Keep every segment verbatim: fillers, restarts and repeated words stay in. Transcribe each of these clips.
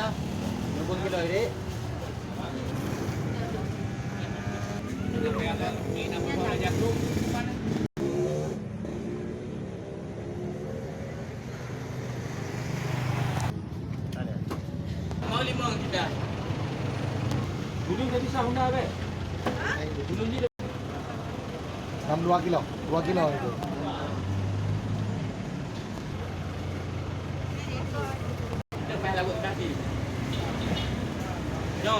Dua puluh kilo, Dik. Mau limong kita. Dulu dah bisa Honda, Bek. Dulu ni. Dalam dua kilo, dua kilo itu. Kita payah labuh kaki. Nyo.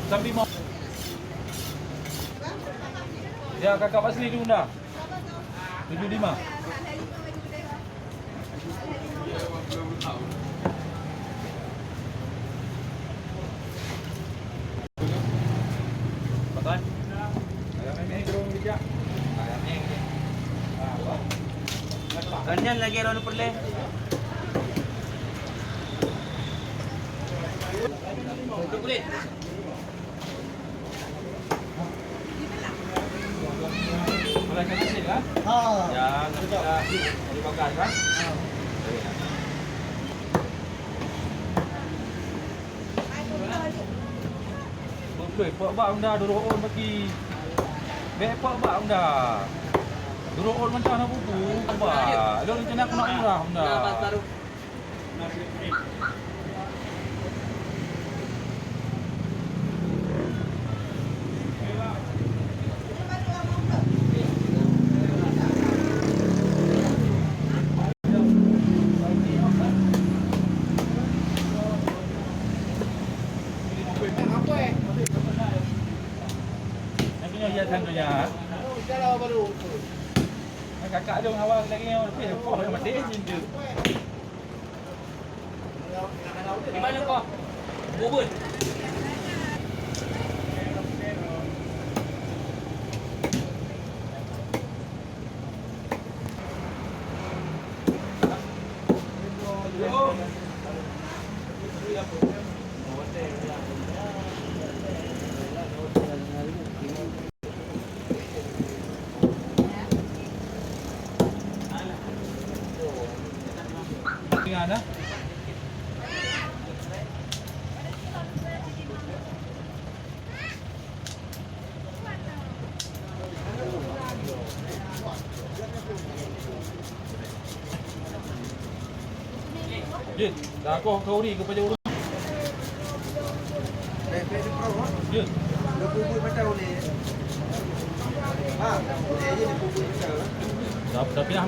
Sambil mau. Ya, kakak Basri diundang. Tujuh lima. Pakon? Kan nyan lagèe droeneuh peureulèe. Mulai ka nasi, kan? Ha. Ya, nasi dah dibakar, kan? Ha. Beutôi, pak bak unda durok on bagi. Bèk pak bak unda. Durok on mantong na bubu, pak bak. Lôn rencana keuneuk umrah unda. Kakak dong hawa lagi yang lebih, oh, mati je. Di mana kau? Bubun. Jeuet, dah koh khauri keu pajoh ureueng. Jeuet. Tapi, tapi nah.